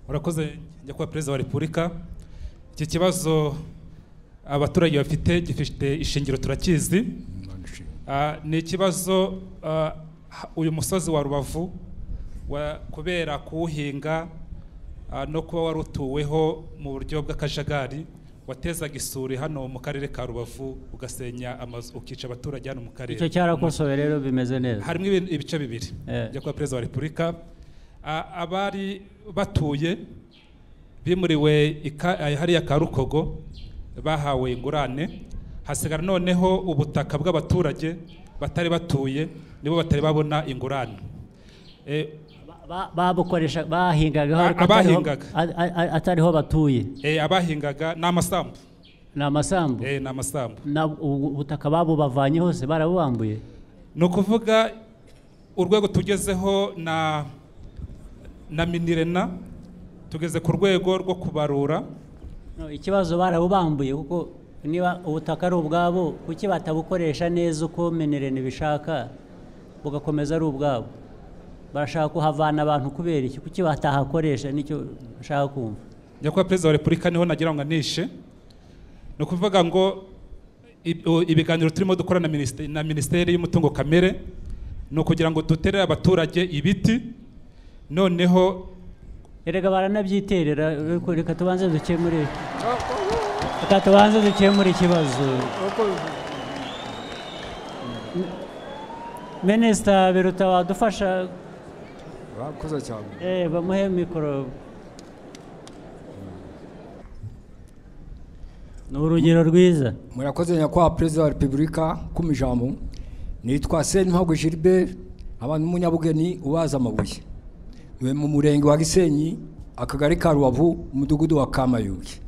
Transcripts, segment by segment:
Urakoze nyakubahwa Perezida wa Repubulika. Iki kibazo abaturage bafite gifite ishingiro turakizi. Ni ikibazo uyu musozi wa Rubavu kubera kuwuhinga no kuba warutuweho mu buryo bw'akajagari watezaga isuri hano mu karere ka Rubavu, ugasenya amazu, ukica abaturage hano mu karere. Icyo cyarakosowe rero bimeze neza. Harimo ibice bibiri. Nyakubahwa Perezida wa Repubulika, abari batuye bimuriwe hariya ka Rukogo bahawe ingurane, hasigara noneho ubutaka bw'abaturage batari batuye nibo batari babona ingurane. Babukoresha bahingaga atariho batuye. Abahingaga ni amasambu. Ni amasambu? Ni amasambu. Ubutaka babo bavanye hose barabubambuye. Ni ukuvuga urwego tugezeho na Minirena, tugeze ku rwego rwo kubarura. Ikibazo barabubambuye kuko niba ubutaka ari ubwabo kuki batabukoresha neza uko Minirena ibishaka bugakomeza ari ubwabo? Barashaka kuhavana abantu kubera iki? Kuki batahakoresha? Nicyo nshaka kumva. Nyakubahwa Perezida wa Repubulika, niho nagira ngo anishe. Ni ukuvuga ngo ibiganiro turimo dukora na Minisiteri y'Umutungo Kamere ni ukugira ngo duterere abaturage ibiti, noneho erega baranabyiterera. Reka tubanze dukemure, ikibazo. Minisita Biruta wadufasha. Urakoze cyane. Bamuhe mikoro. Ni urugero rwiza. Murakoze nyakubahwa Perezida wa Repubulika ku ijambo. Nitwa Sentwago Gilbert, nkaba n'umunyabugeni ubaza amabuye mu murenge wa Gisenyi, akagari ka Rubavu, umudugudu wa Kamayuki.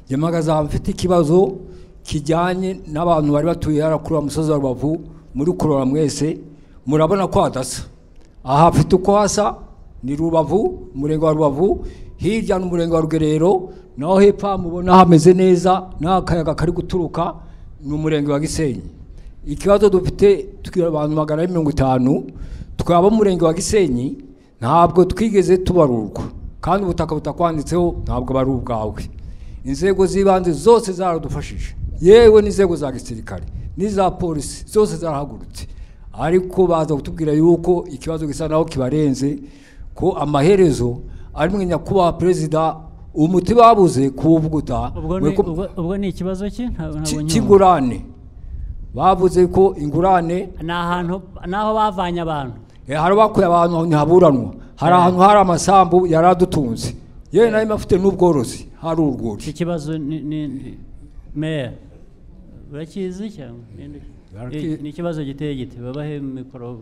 Yamagaza mfite ikibazo kijyanye n'abantu bari batuye harakuru musozi wa Rubavu muri kurora mwese murabona ko hadasa. Aha hafite uko hasa ni Rubavu, umurenge wa Rubavu, hirya n'umurenge wa Rugerero, naho hepfo mubona hameze neza n'akayaga kari guturuka ni umurenge wa Gisenyi. Ikibazo dufite tukira abantu 450 twaba umurenge wa Gisenyi ntabwo twigeze tubarurwa, kandi ubutaka butakwanditseho ntabwo bari ubwawe. Inzego z'ibanze zose zaradufashije, yewe n'inzego za gisirikare n'iza polisi zose zarahagurutse, ariko baza kutubwira yuko ikibazo gisa naho kibarenze, ko amaherezo ari mwe nyakubahwa Perezida umuti babuze kuwuvuguta. Ubwo ni ikibazo ki cy'ingurane? Bavuze ko ingurane ni ahantu naho bavanye abantu. Hari bakuye abantu ntihaburanwa, hari ahantu hari amasambu yaradutunze, yewe nayo mafite n'ubworozi hari urwuri. Iki kibazo ni meya urakizi cyangwa ni ikibazo giteye gite? Babahe mikoro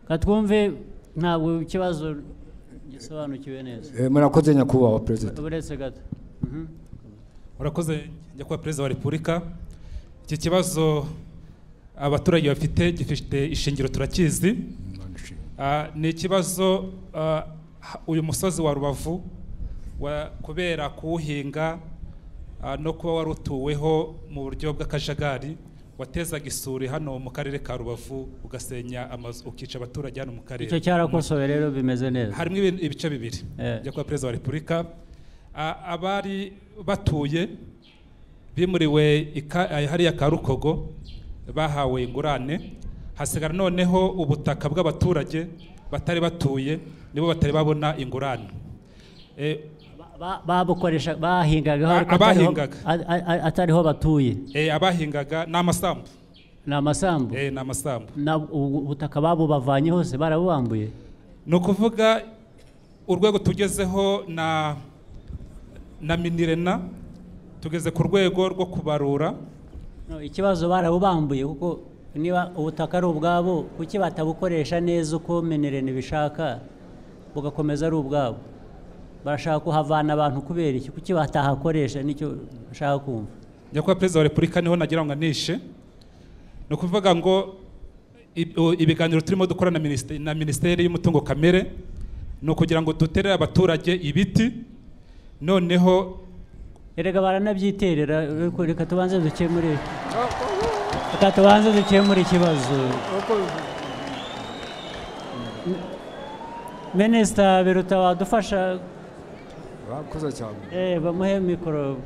katwumve, ntabwo ikibazo gisobanukiwe neza. Murakoze nyakubahwa Perezida. Uretse gato. Urakoze nyakubahwa Perezida wa Repubulika. Iki kibazo abaturage bafite gifite ishingiro turakizi. Ni ikibazo uyu musozi wa Rubavu kubera kuwuhinga no kuba warutuweho mu buryo bw'akajagari watezaga isuri hano mu karere ka Rubavu, ugasenya amazu, ukica abaturage hano mu karere. Icyo cyarakosowe rero bimeze neza. Harimo ibice bibiri. Nyakubahwa Perezida wa Repubulika, abari batuye bimuriwe hariya ka Rukogo bahawe ingurane, hasigara noneho ubutaka bw'abaturage batari batuye nibo batari babona ingurane. Babukoresha bahingaga atariho batuye. Abahingaga ni amasambu. Ni amasambu? Ni amasambu. Ubutaka babo bavanye hose barabubambuye. Ni ukuvuga urwego tugezeho na Minirena, tugeze ku rwego rwo kubarura. Ikibazo barabubambuye kuko niba ubutaka ari ubwabo kuki batabukoresha neza uko Minirena ibishaka bugakomeza ari ubwabo? Barashaka kuhavana abantu kubera iki? Kuki batahakoresha? Nicyo nshaka kumva. Nyakubahwa Perezida wa Repubulika, niho nagira ngo anishe. Ni ukuvuga ngo ibiganiro turimo dukora na Minisiteri y'Umutungo Kamere ni ukugira ngo duterere abaturage ibiti, noneho erega baranabyiterera. Reka tubanze dukemure, ikibazo. Minisita Biruta wadufasha. Urakoze cyane. Bamuhe mikoro.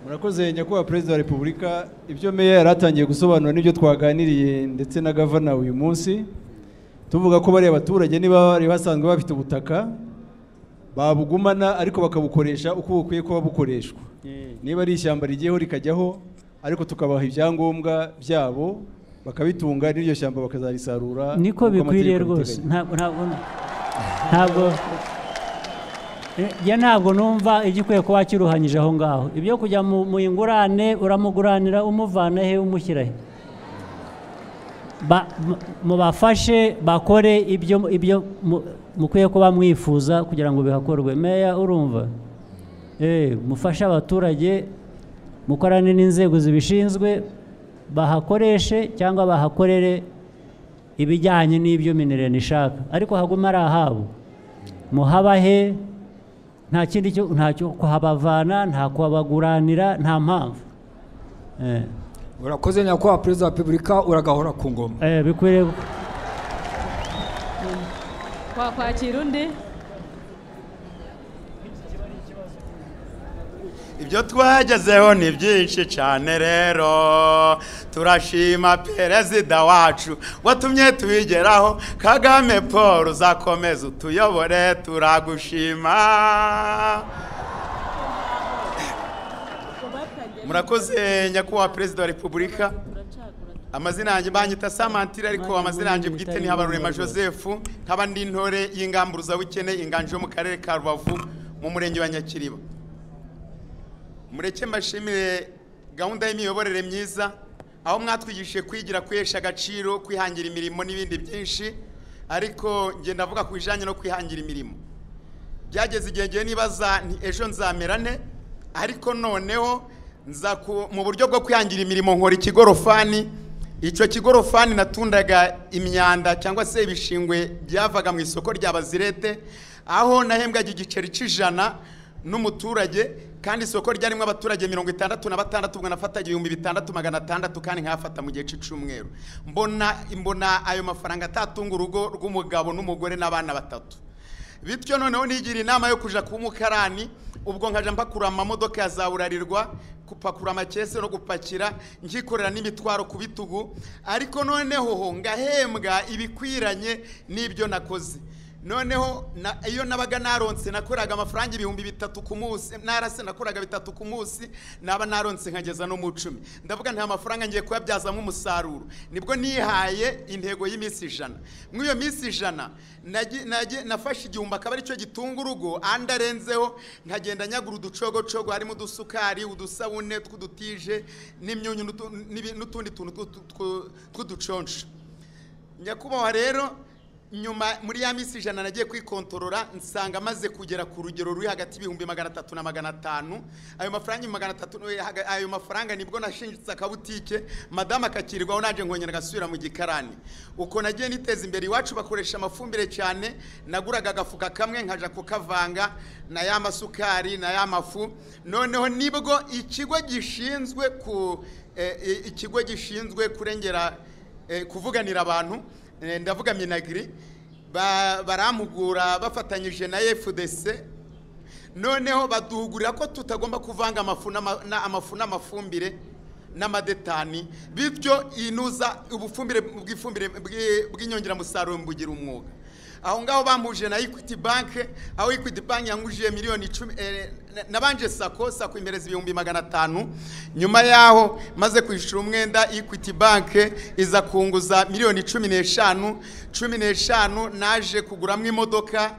Murakoze nyakubahwa Perezida wa Repubulika. Ibyo meya yaratangiye gusobanura n'ibyo twaganiriye ndetse na gavana uyu munsi, tuvuga ko bariya abaturage niba bari basanzwe bafite ubutaka babugumana ariko bakabukoresha uko bukwiye kuba bukoreshwa. Niba ari ishyamba rigiyeho rikajyaho, ariko tukabaha ibyangombwa byabo bakabitunga, n'iryo shyamba bakazarisarura. Niko bikwiriye rwose. Ntabwo ntabwo numva igikwiye kuba kiruhanyije aho ngaho. Ibyo kujya mu ingurane, uramuguranira umuvana he umushyira he? Mubafashe bakore ibyo mukwiye kuba mwifuza kugira ngo bihakorwe. Meya urumva, mufashe abaturage, mukorane n'inzego zibishinzwe, bahakoreshe cyangwa bahakorere ibijyanye n'ibyo Minirena ishaka, ariko hagume ari ahabo. Muhabahe, nta kindi cyo, ntacyo kuhabavana, nta kuhabaguranira, nta mpamvu. Urakoze nyakubahwa Perezida wa Repubulika, uragahora ku ngoma. Bikwiriye. Twakwakira undi. Ibyo twagezeho ni byinshi cyane rero, turashima Perezida wacu watumye tubigeraho. Kagame Paul uzakomeza utuyobore, turagushima. Murakoze nyakubahwa Perezida wa Repubulika. Amazina yanjye banyita Samantira, ariko amazina yanjye bwite ni Habarurema Joseph, nkaba ndi intore y'ingamburuzabukene inganje yo mu karere ka Rubavu mu murenge wa Nyakiriba. Mureke mbashimire gahunda y'imiyoborere myiza, aho mwatwigishije kwigira, kwihesha agaciro, kwihangira imirimo n'ibindi byinshi, ariko nge ndavuga ku bijyanye no kwihangira imirimo. Byageze igihe ngiye nibaza nti ejo nzamera nte, ariko noneho nza mu buryo bwo kwihangira imirimo nkora ikigorofani. Icyo kigorofani natundaga imyanda cyangwa se ibishingwe byavaga mu isoko rya Bazirete, aho nahembwaga igiceri cy'ijana n'umuturage, kandi isoko ryarimo abaturage 66, ubwo nafataga 6600 kandi nkafata mu gihe cy'icumweru. Mbona ayo mafaranga atatunga urugo rw'umugabo n'umugore n'abana batatu. Bityo noneho nigira inama yo kuja ku mukarani, ubwo nkaja mpakura amamodoka ya za Burarirwa, kupakura amakese no gupakira, nkikorera n'imitwaro ku bitugu, ariko noneho ho ngahembwa ibikwiranye n'ibyo nakoze. Noneho iyo nabaga naronse nakoraga amafaranga 3000 ku munsi, narase nakoraga 3 ku munsi, naba naronse nkageza no mu 10. Ndavuga nta mafaranga ngiye kuyabyazamo umusaruro. Nibwo nihaye intego y'iminsi 100. Muri iyo minsi 100 nafashe igihumbi akaba aricyo gitunga urugo, andarenzeho nkagenda nyagura uducogocogo harimo udusukari, udusabune tw'udutije n'imyunyu n'utundi tuntu tw'uduconco. Nyakubahwa rero, nyuma muri ya minsi 100 nagiye kwikontorora, nsanga maze kugera ku rugero ruri hagati y'ibihumbi 300 na 500. Ayo mafaranga 300, ayo mafaranga nibwo nashinjitse akabutike, madama akakirirwaho, nanje nkongera gasubira mu gikarani. Uko nagiye niteza imbere. Iwacu bakoresha amafumbire cyane, naguraga agafuka kamwe nkaja kukavanga na ya masukari na ya mafu. Noneho nibwo ikigo gishinzwe ku ikigo gishinzwe kurengera kuvuganira abantu, ndavuga Minagri, barampugura bafatanyije na FDC. Noneho baduhugurira ko tutagomba kuvanga amafu n'amafumbire n'amadetani, bityo inuza ubufumbire bw'ifumbire bw'inyongeramusaruro mbugira umwuga. Aho ngaho bampuje na Equity Bank, aho Equity Bank yangujije miliyoni 10, nabanje sako impereza 500,000. Nyuma yaho maze kwishura umwenda, Equity Bank iza kunguza miliyoni 15. 15 naje kuguramo imodoka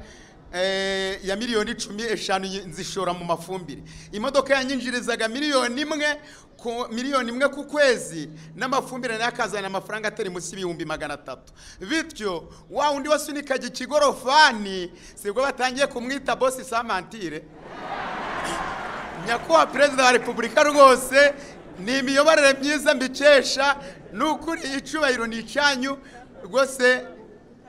ya miliyoni 15 nzishora mu mafumbire. Imodoka yanyinjirizaga miliyoni 1 ku kwezi, n'amafumbire nakazana amafaranga atari munsi y'ibihumbi 300. Bityo wa undi wasunikaga ikigorofani sibwo batangiye kumwita boss Samantire. Nyakubahwa Perezida wa Repubulika, rwose ni imiyoborere myiza mbikesha, n'ukuri icubahiro ni icyanyu rwose,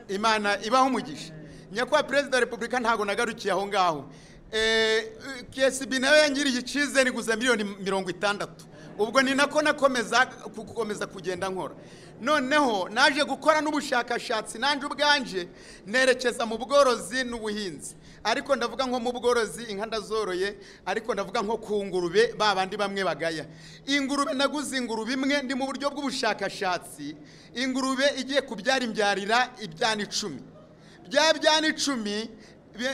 Imana ibaho umugisha. Nyakubahwa Perezida wa Repubulika, ntago nagarukiye aho ngaho. KSB nayo yangiriye icyizere iguza miliyoni 60. Ubwo ni nako nakomeza gukomeza kugenda nkora. Noneho naje gukora n'ubushakashatsi nanjye ubwanje nerekeza mu bworozi n'ubuhinzi, ariko ndavuga nko mu bworozi inka ndazoroye, ariko ndavuga nko ku ngurube babandi bamwe bagaya ingurube. Naguze ingurube imwe ndi mu buryo bw'ubushakashatsi, ingurube igiye kubyara imbyarira ibyana 10, bya byana 10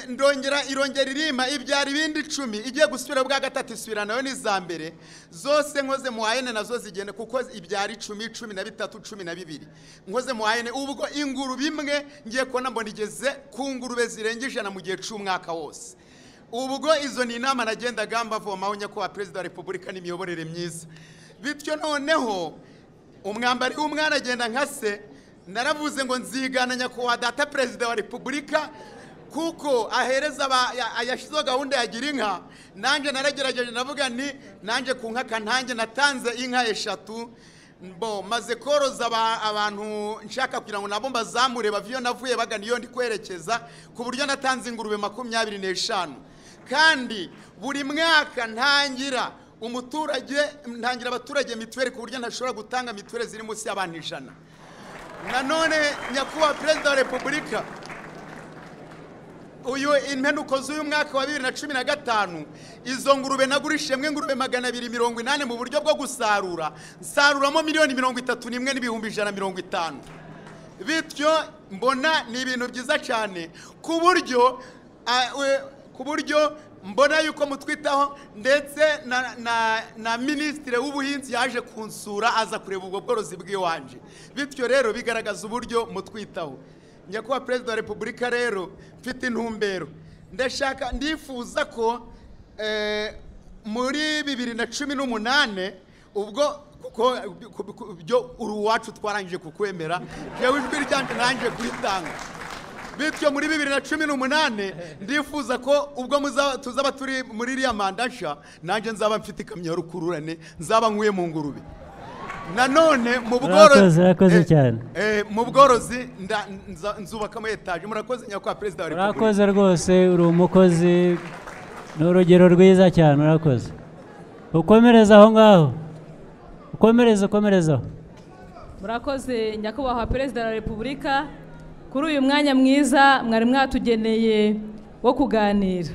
ndongera irongera irima ibyara ibindi 10, igiye gusubira bwa gatatu isubira nayo n'iza mbere zose nkoze mu ayene nazo zigenda kuko ibyara 10, 13, 12 nkoze mu ayene. Ubwo ingurube imwe ngiye kubona mbona igeze ku ngurube zirenga 100 mu gihe cy'umwaka wose. Ubwo izo ni inama nagendaga mbavomaho nyakubahwa Perezida wa Repubulika n'imiyoborere myiza. Bityo noneho umwambari w'umwana agenda nka se, naravuze ngo nzigana nyakubahwa data Perezida wa Repubulika kuko ahereza yashyizeho gahunda ya gira inka. Nanjye naragerageje navuga nti nanjye ku nka kantange natanze inka 3, bo maze koroza abantu nshaka kugira ngo nabo mbazamure bave iyo navuye bagana iyo ndi kwerekeza, ku buryo natanze ingurube 25. Kandi buri mwaka ntangira umuturage, ntangira abaturage mituweli ku buryo ntashobora gutanga mituweli ziri munsi y'abantu 100. Nanone nyakubahwa Perezida wa Repubulika, uyu impenuko z'uyu mwaka wa 2015 izo ngurube nagurishijemo ingurube 280 mu buryo bwo gusarura, nsaruramo 31,150,000. Bityo mbona ni ibintu byiza cyane ku buryo mbona yuko mutwitaho, ndetse na minisitiri w'ubuhinzi yaje kunsura aza kureba ubwo bworozi bw'iwanje. Bityo rero bigaragaza uburyo mutwitaho. Nyakubahwa Perezida wa Repubulika rero mfite intumbero, ndashaka ndifuza ko muri 2018 ubwo kuko byo uruwacu twarangije kukwemera, jewe ijwi ryanjye nanjye kuritanga. Bityo muri 2018 ndifuza ko ubwo tuzaba turi muri iriya manda nshya, nanjye nzaba mfite ikamyo ya rukururane, nzaba nkuye mu ngurube. Nanone mu bworozi mu bworozi nzubakamo etaje. Murakoze nyakubahwa Perezida wa Repubulika. Murakoze rwose, uri umukozi, ni urugero rwiza cyane, urakoze. Ukomereza aho ngaho, ukomereza ukomereza. Murakoze nyakubahwa Perezida wa Repubulika kuri uyu mwanya mwiza mwari mwatugeneye wo kuganira.